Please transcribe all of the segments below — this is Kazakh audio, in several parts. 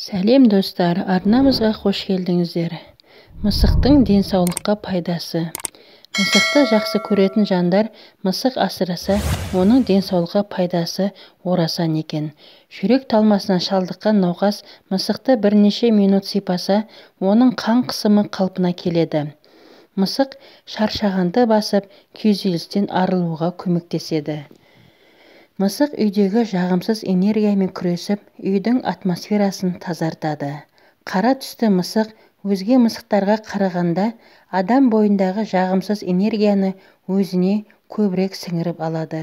Сәлем достар, арнамызға қош келдіңіздер. Мысықтың денсаулыққа пайдасы. Мысықты жақсы көретін жандар мысық асыраса, оның денсаулыққа пайдасы орасан екен. Жүрек талмасына шалдыққан науқас мысықты бірнеше минут сипаса, оның қан қысымы қалпына келеді. Мысық шаршағанды басып, күйзелістен арылуға көмектеседі. Мысық үйдегі жағымсыз энергиямен күресіп, үйдің атмосферасын тазартады. Қара түсті мысық өзге мысықтарға қарағанда адам бойындағы жағымсыз энергияны өзіне көбірек сіңіріп алады.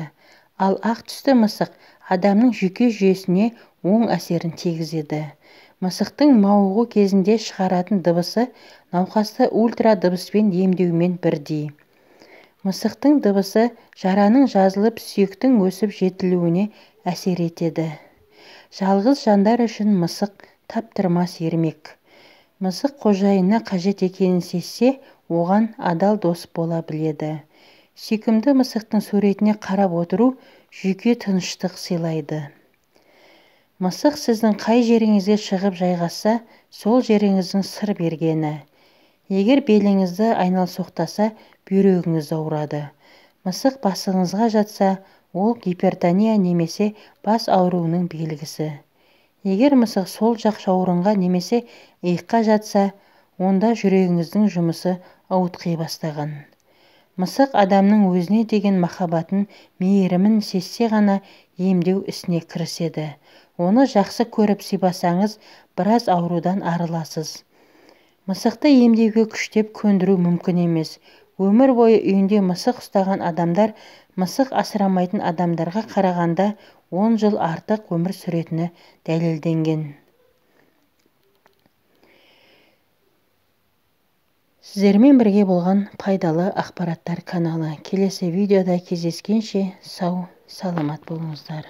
Ал ақ түсті мысық адамның жүйке жүйесіне оң әсерін тигізеді. Мысықтың мауығу кезінде шығаратын дыбысы науқасты ультра дыбыспен емдеумен бірдей. Мысықтың дыбысы жараның жазылып, сүйектің өсіп жетілуіне әсер етеді. Жалғыз жандар үшін мысық таптырмас ермек. Мысық қожайынына қажет екенін сезсе, оған адал дос бола біледі. Сүйкімді мысықтың суретіне қарап отыру жүйке тыныштық сыйлайды. Мысық сіздің қай жеріңізге шығып жайғасса, сол жеріңіздің сыр бергені. Егер беліңізді айналсоқтаса, бүйрегіңіз ауырады. Мысық басыңызға жатса, ол гипертония немесе бас ауруының белгісі. Егер мысық сол жақ жауырынға немесе иыққа жатса, онда жүрегіңіздің жұмысы ауытқи бастаған. Мысық адамның өзіне деген махаббатын, мейірімін сезсе ғана емдеу ісіне кіріседі. Оны жақсы көріп сипасаңыз, біраз аурудан арыласыз. Мысықты емдеуге күштеп көндіру мүмкін емес. Өмір бойы үйінде мысық ұстаған адамдар мысық асырамайтын адамдарға қарағанда 10 жыл артық өмір сүретіні дәлелденген. Сіздермен бірге болған пайдалы ақпараттар каналы. Келесі видеода кездескенше сау, саламат болыңыздар.